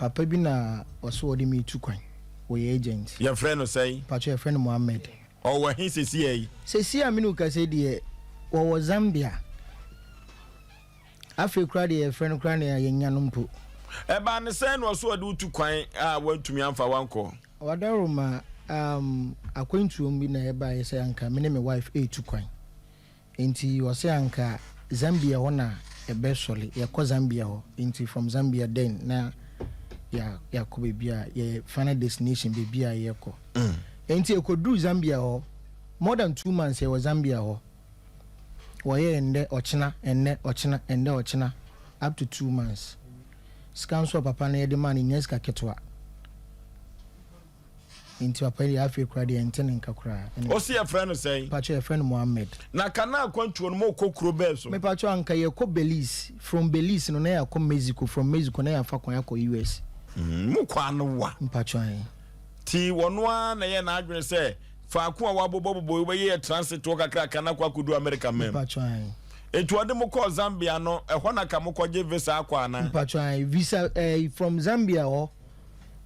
Papa bi na ɔse ɔde me retu kwan. Ɔyɛ agent. Yɛfrɛ no sɛn? Mpakyɛw yɛfrɛ no Mohammed. Ɔwɔ he sesia yi? Sesia a me ne wo kasa yi deɛ, ɔwɔ Zambia. Afei koraa deɛ yɛfrɛ no koraa na yɛnnya no mpo. Ɛbaa no sɛn na ɔse ɔde wo tu kwan a wantumi amfa wo ankɔ? Wadaroma, um, akwantuom bi na ɛbaeɛ sɛ anka me ne me wife retu kwan. Nti ɔse anka Zambia hɔ na ɛbɛ sɔle, yɛkɔ Zambia hɔ, nti from Zambia then na yɛakɔ baabi a yɛ final destination baabi a yɛkɔ. Nti ɛkɔduru Zambia hɔ, more than 2 months yɛwɔ Zambia hɔ, wɔyɛɛ ndɛ ɔkyena, ɛnnɛ ɔkyena, ɛndɛ ɔkyena, up to 2 months. Sika nso a papa no yɛde maa no nyɛ sika ketewa. Nti papa yi deɛ afei koraa deɛ ɛnte ne nka koraa. Ɔsi yɛfrɛ no sɛn? Pakyɛ yɛfrɛ no Mohammed. Na kana akwantuo no mokɔ kuro bɛɛ so? Mepakyɛ anka yɛkɔ Belize. From Belize no na yɛakɔ Mexico, from Mexico na yɛafa kwan akɔ US. Mokɔ ano wa? Mpakyɛ ae. Ti wɔno ara na ɛyɛ n'adwene sɛ faako a wabobɔbobɔ yi wobɛyɛ yɛ transit hɔ kakra na akɔ akɔdu America mam. Mpakyɛ ae. Nti ɔde mo kɔɔ Zambia no, ɛhɔ na ka mokɔgye visa akɔ anaa? Mpakyɛ ae. Visa eh, from Zambia hɔ.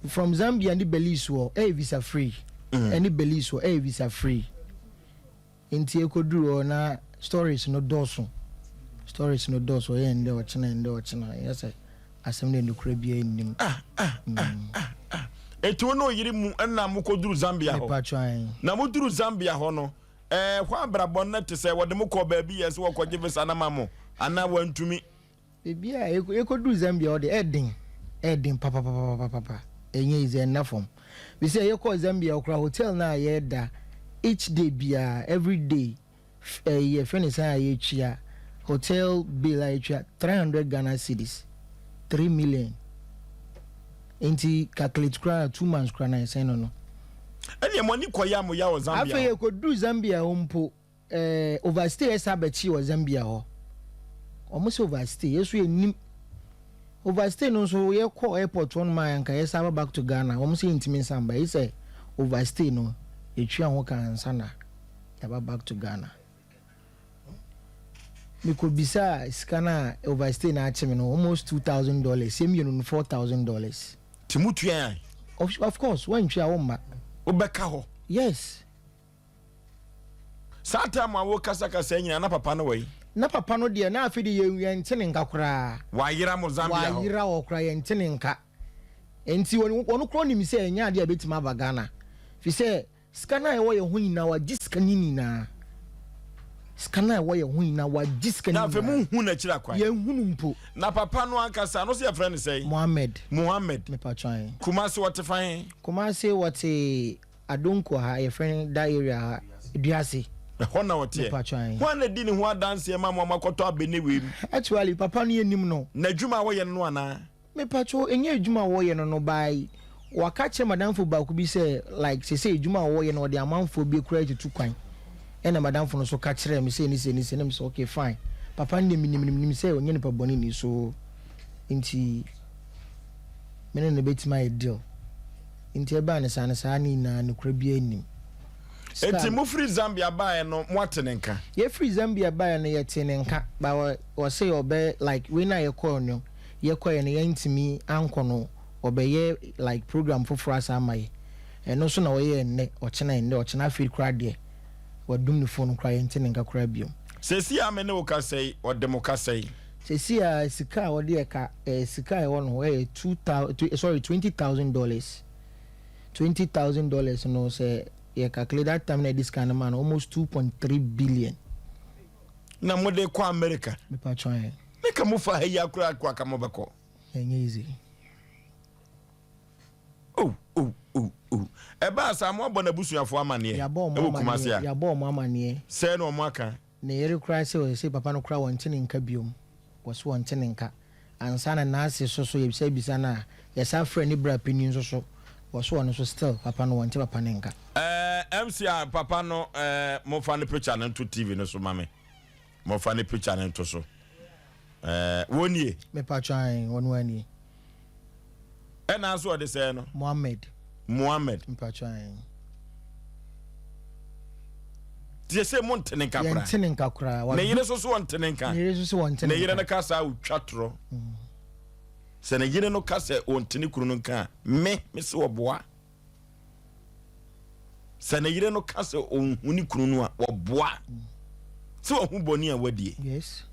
From Zambia ne Belize hɔ ɛyɛ visa free. Ɛne Belize hɔ ɛyɛ visa free. Nti ɛkɔduru hɔ na stories no dɔɔso. Stories no dɔɔso, ɔyɛ ndɛ ɔkyena, ndɛ ɔkyena, ɛyɛ sɛ asɛm no nokorɛ biara nnim. Ah, ah, ah, ah, ah. Nti wo ne oyere mu ɛna mokɔduru Zambia hɔ? Mepatwa ae. Na moduru Zambia hɔ no, ɛɛ hɔ abrabɔ no te sɛ wɔde mo kɔɔ baabi yɛ sɛ wɔkɔgye visa no ma mo anaa wantumi? Baabi a yɛkɔduru Zambia hɔ deɛ ɛden, ɛden papapapapapa, ɛnyɛ easy, ɛnna fam. Bi sɛ yɛkɔɔ Zambia hɔ koraa, hotel no a yɛda each day biara, every day, ɛyi yɛfrɛ no sɛn a yɛtua, hotel bill a yɛtua, 300 Ghana cedis, 3 million. Nti calculate koraa 2 months koraa na yɛsɛn no no. Ɛnneɛ mo ani kɔyɛ a mo ya wɔ Zambia Afei hɔ? Yɛkɔduru Zambia hɔ mpo, overstay ɛsa abɛkye wɔ Zambia hɔ. Wɔn sɛ overstay, yɛ so yɛnim. Overstay no nso yɛkɔ airport hɔ nom a anka yɛsa aba back to Ghana. Wɔn sɛ yɛntumi nsa mba. Yi sɛ overstay no yɛtua ho ka ansa na yɛaba back to Ghana. Mekɔbisa sika no a overstay no akye me no, almost $2,000. Yɛ mmienu no $4,000. Nti mo tua yan? Of course, woantwa a womma. Wobɛka hɔ? Yes. Saa time a wokasakasa nyinaa na papa no wɔ yi? Na papa no deɛ na afei de yɛnte ne nka koraa. Wayera mo Zambia hɔ? Wayera hɔ koraa, yɛnte ne nka. Nti ɔno koraa nim sɛ ɛnyɛ adeɛ a ɛbɛtumi aba Ghana. Fi sɛ sika no a ɛwɔ yɛn ho nyinaa, wagye sika no nyinaa. Sika no a ɛwɔ yɛn ho nyinaa, wagye sika no Na afei nyinaa. monhu n'akyiri akwan? Yɛnhu no mpo. Na papa no ankasa no sɛ yɛfrɛ no sɛn? Mohammed. Mohammed. Mepatwan. Kumase wɔte fa he? Kumase wɔte Adonko ha, yɛfrɛ no da area ha, Duase. Ɛhɔ na ɔteɛ? Mepatwan. Hwan na di ne ho adanseɛ ma mo a moakɔtɔ abɛne wei mu? Actually, papa no yɛnim no. N'adwuma a wɔyɛ no no anaa? Mepatwo, ɛnyɛ adwuma a wɔyɛ no no by waka kyerɛ madamfo baako bi sɛ like sese adwuma a wɔyɛ no ɔde amanfoɔ bi kura tutu kwan, ɛna madamfo no nso ka kyerɛ me sɛ ne sɛ ne sɛ, na me sɛ okay, fine, papa no deɛ menim no, menim sɛ ɔnyɛ nipa bɔne ni, so nti me ne no bɛtumi ayɛ deal. Nti ɛbaa ne saa no, saa ne nyinaa nokora biara nnim. Sika Enti mofiri Zambia baeɛ no moate ne nka? Yɛfiri Zambia baeɛ no yɛtee ne nka, but ɔse ɔbɛ like wei no a yɛkɔɔ no, yɛkɔeɛ no yɛntumi ankɔ no, ɔbɛyɛ like program foforɔ asa ama yɛ. Ɛno nso na ɔyɛɛ nnɛ, ɔkyena, nnɛ, ɔkyena, afei koraa deɛ wadum ne phone koraa, yɛnte ne nka koraa biom. Seesei a me ne wo kasa yi, ɔde mo ka sɛn? Seesei a sika a ɔde yɛ ka, sika a ɛwɔ no hɔ ɛyɛ two thou, sorry, $20,000. $20,000 no sɛ yɛ calculate that time na yɛde sika no ma no, almost 2.3 billion. Na mode kɔ America? Mepa kyɛw. Ne ka mofa ha yi akora akora ka mobɛkɔ? Ɛnyɛ easy. Oh, oh, oh, oh. Ɛbaa saa moabɔ n'abusuafoɔ amanneɛ Yɛabɔ ɔmo ɛwɔ Kumase amanneɛ, a? Yɛabɔ ɔmo amanneɛ. Sɛɛ na ɔmo aka? Ne yere koraa sɛ ɔsɛ papa no koraa wɔnte ne nka biom. Wɔso wɔnte ne nka. Ansa na n'ase so so yɛbisa bisa no a, yɛsa frɛ ne bra panin nso so, wɔso ɔno nso still papa no wɔnte papa ne nka. MC a papa no, momfa ne picture no nto TV no so ma me. Momfa ne picture no nto so. Wɔn nie? Mepatwa ae, wɔn anie. Ɛna nso ɔde sɛɛ no? Mohammed. Mohammed. Mepatwa ae. Tie sɛ mo nte ne nka koraa. Yɛnte ne nka koraa. Ne yere nso so wɔnte ne nka. Ne yere nso so wɔnte ne nka. Ne yere no ka saa otwa torɔ. Sɛ ne yere no ka sɛ ɔnte ne kunu no nka a, me, mese ɔboa. Sɛ ne yere no ka sɛ ɔnhu ne kunu no a, ɔboa. Sɛ wahu bɔne a wadie. Yes.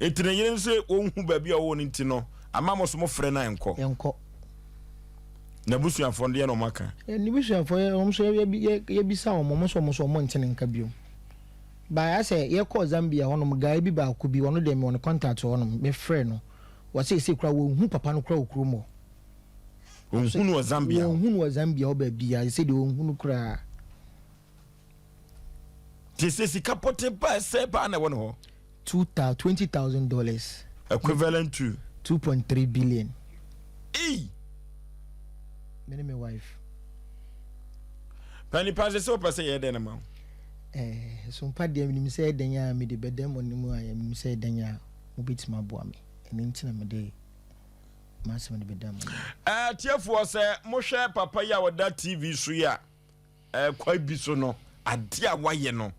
Nti ne yere no sɛ ɔnhu baabi a ɔwɔ no nti no, ama mo so mo frɛ no a ɛnkɔ. Ɛnkɔ. N'abusuafoɔ no deɛ na wɔn aka. Ne busuafoɔ yɛ wɔn nso yɛbisa wɔn, wɔn nso wɔn nso wɔn nte ne nka biom. But asɛ yɛkɔɔ Zambia hɔnom guy bi baako bi ɔno deɛ mewɔ ne contact wɔ hɔnom me frɛ no wɔse seesei koraa wɔnhu papa no koraa wɔ kurom hɔ. Wɔnhu no wɔ Zambia hɔ? Wɔnhu no wɔ Zambia hɔ baabiara seesei deɛ wɔnhu no koraa. Te sɛ sika pɔte paa sɛ paa na ɛwɔ ne hɔ. Two thou $20,000. Equivalent to? 2.3 billion. Ei! Me ne me wife. Pa nipa sɛ sɛ wopɛ sɛ yɛyɛ dɛn no ma wo? Eh, so mpa deɛ menim sɛ ɛdɛn a mede bɛda mo anim a menim sɛ ɛdɛn a mobɛtumi aboa me. Ɛno nti na mede m'asɛm de bɛda mo anim. Eh, tiefoɔ sɛ mohwɛ papa yi a ɔda TV so yi a, eh, kwan bi so no, adeɛ a wayɛ no,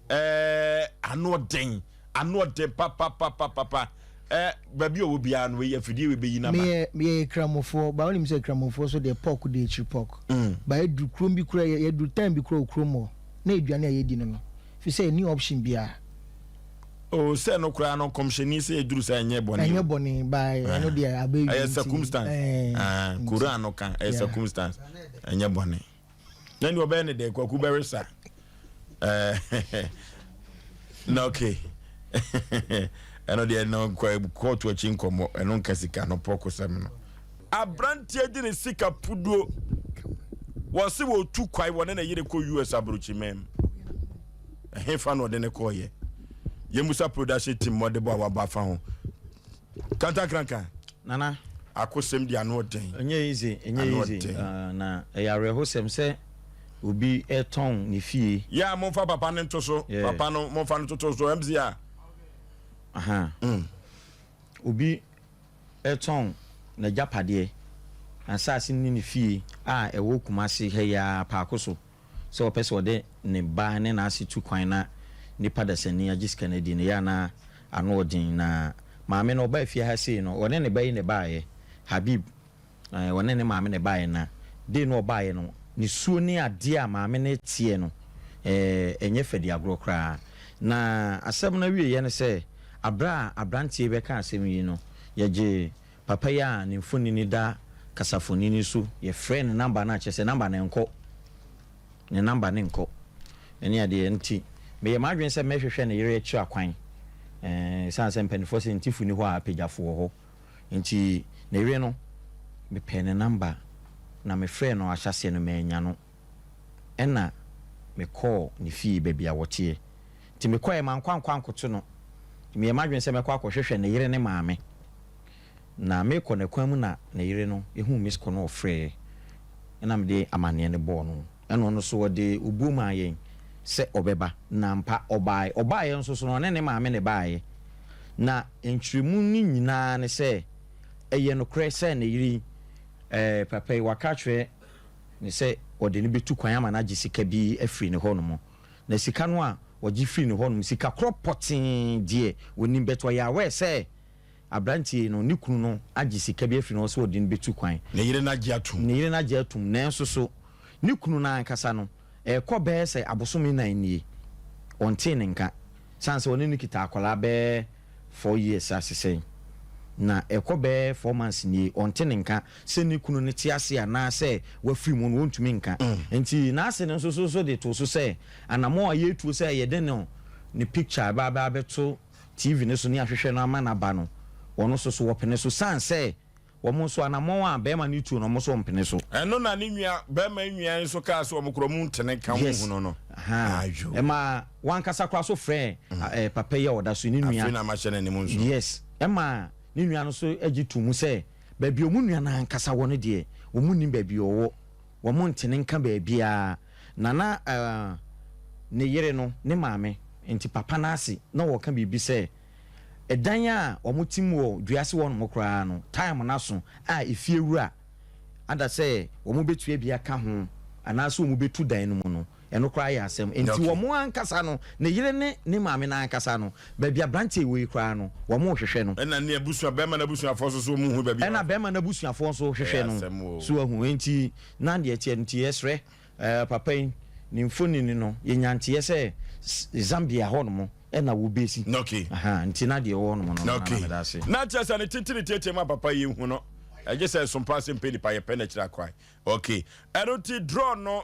eh, ano ɔden, ano ɔden papapapapa. Eh, baabi a ɔwɔ biara no, wei afidie wei bɛyi n'aba. Meyɛ meyɛ Kramofoɔ, ba wonim sɛ Kramofoɔ so deɛ pork deɛ akyiri pork. Ba yɛduru kurom bi koraa, yɛ yɛduru time bi koraa wɔ kurom hɔ, na aduane a yɛdi no no, firi sɛ yɛnni option biara. Oh, sɛ no koraa no, nkɔmhyɛni sɛ yɛduru saa ɛnyɛ bɔne Ɛnyɛ o. bɔne, ba ɛno deɛ abɛwie Ɛyɛ nti, circumstance. ɛɛ, Ah, nti, Koran no ka, ɛyɛ yeah. circumstance, ɛnyɛ bɔne. Na nea ɔbɛyɛ ne dɛ kwaku bɛresa eh, na okay ɛno deɛ no kɔɔto akyi nkɔmmɔ ɛno nka sika no pɔkosɛm no. Aberanteɛ de ne sika puduo wɔse wɔtu kwae wɔne ne yere kɔ US aburokyiman mu ɛhefa na ɔde ne kɔɔyɛ yɛmusa production team mmɔdebɔ a waba afa ho Kantankranka. Nana. Akosɛm di ano ɔden. Ɛnyɛ easy, ɛnyɛ easy. Uh, na ɛyɛ awerɛhosɛm sɛ obi ɛtɔn ne fie. Yeah, momfa papa no nto so. Yeah. Papa no momfa no toto so MC a. Aha. Obi ɛtɔn n'agyapadeɛ, n'asaase ne ne fie a ɛwɔ Kumasi ha yi ara paako so. Sɛ ɔpɛ sɛ ɔde ne ba ne n'ase tu kwan na nipa dasani agye sika no adi no, ɛyɛ a na ano ɔden. Na maame no, ɔbaa fie ha sei no, ɔne ne ba yi na ɛbaeɛ, Habib, ɛɛ, ɔne ne maame na ɛbaeɛ. Na day no ɔbaeɛ no, ne suo ne adeɛ a maame no teɛ no, ɛɛ, ɛnyɛ fɛdi agorɔ koraa. Na asɛm no awieeɛ ne sɛ, aberɛ a aberanteɛ yi bɛka asɛm yi no, yɛgyee Papa yi a ne mfonini da kasafonini so, yɛfrɛɛ ne number no a, kyerɛ sɛ number no nkɔ. Ne number no nkɔ. Ɛne adeɛ nti, meyɛ m'adwene sɛ mɛhwehwɛ ne yere akyiri akwan. Ɛɛ, ɛsiane sɛ mpanimfoɔ sɛ ntifo nni hɔ a, apagyafo wɔ hɔ. Nti, ne yere no, mepɛɛ ne number na mefrɛɛ no ahyɛaseɛ no, mannya no. Ɛna mekɔɔ ne fie baabi a wɔteɛ. Nti mekɔeɛ, mankɔ ankɔ ankoto no. Meyɛɛ m'adwene sɛ mɛkɔ akɔhwehwɛ ne yere ne maame. Na merekɔ no kwan mu na ne yere no huu me kɔ no ɔfrɛeɛ ɛna mede amaneɛ no bɔɔ no. Ɛna ɔno nso ɔde obuo maa yɛn sɛ ɔbɛba. Na ampa ɔbaeɛ. Ɔbaeɛ nso so no ɔne ne maame na ɛbaeɛ. Na nkyerɛmu no nyinaa ne sɛ ɛyɛ nokorɛ sɛ ne yere yi, ɛɛ papa yi waka akyerɛ no sɛ ɔde no bɛtu kwan ama no agye sika bi afiri ne hɔnom. Na sika no a ɔgye firi ne hɔnom, sika korɔ pɔtee deɛ ɔnim but ɔyɛ aware sɛ Aberanteɛ yi no, ne kunu no agye sika bi afiri ne hɔ sɛ ɔde no bɛtu kwan. Ne yere no agye atom. Ne yere no agye atom, nanso so ne kunu no ankasa no, ɛrekɔ bɛyɛ sɛ abosome nnan nie, ɔntee ne nka. Sane sɛ ɔne no kita akwadaa bɛyɛ 4 years asesɛn, na ɛrekɔ bɛyɛ 4 months nie, ɔnte ne nka. Sɛ ne kunu no te ase anaasɛ wafiri mu no, ɔntumi nka. Nti n'ase no nso so de too so sɛ, anammɔn a yɛretuo sɛ yɛde no ne picture bɛba abɛto TV no so ne ahwehwɛ no ama no aba no, wɔn nso so wɔpene so sane sɛ wɔn nso anammɔn a barima no tuo no wɔn nso wɔmpene so. Ɛno na ne nua barima yi nua yi nso kaa sɛ wɔn koraa wɔn ntene nka wɔn hunu no. Ahaa. Ayo. Ɛma wankasa koraa so frɛɛ eh, papa yi a ɔda so yi, ne nua. Afei na mahyɛ n'anim nso. Yes. Ɛma ne nua no nso gye too mu sɛ baabi a wɔn nua no ankasa wɔ no deɛ, wɔn nnim baabi a ɔwɔ. Wɔn ntene nka baabiara. Na na eh, ne yere no, ne maame, nti papa no ase na ɔreka biribi sɛ, ɛdan a wɔte mu wɔ dua ase hɔnom koraa no, time no aso a efiewura ada sɛ wɔbɛtua bi aka ho anaasɛ wɔbɛtu dan no mu no. Ɛno koraa yɛ asɛm. Nti wɔn ankasa no, ne yere ne ne maame no ankasa no, baabi aberanteɛ wɔ yi koraa no, wɔn rehwehwɛ no. Ɛna ne abusua, bɛrima no abusuafoɔ nso so wɔn hu baabi a. Ɛna bɛrima no abusuafoɔ nso hwehwɛ no. So ahu. Nti na deɛ ɛteɛ no, nti yɛsrɛ ɛɛ papa yi, ne mfonini no, yɛnya nteɛ sɛ Zambia hɔ nom ɛna wɔbɛsi. Aha, nti na deɛ ɛwɔ hɔ nom no, na meda ase. Na kyerɛ sɛ ne titiri tietie ma papa yi hu no, ɛgye sɛ sompa ase mpɛ nipa yɛpɛ n'akyiri akwan. Okay, ɛno nti draw no.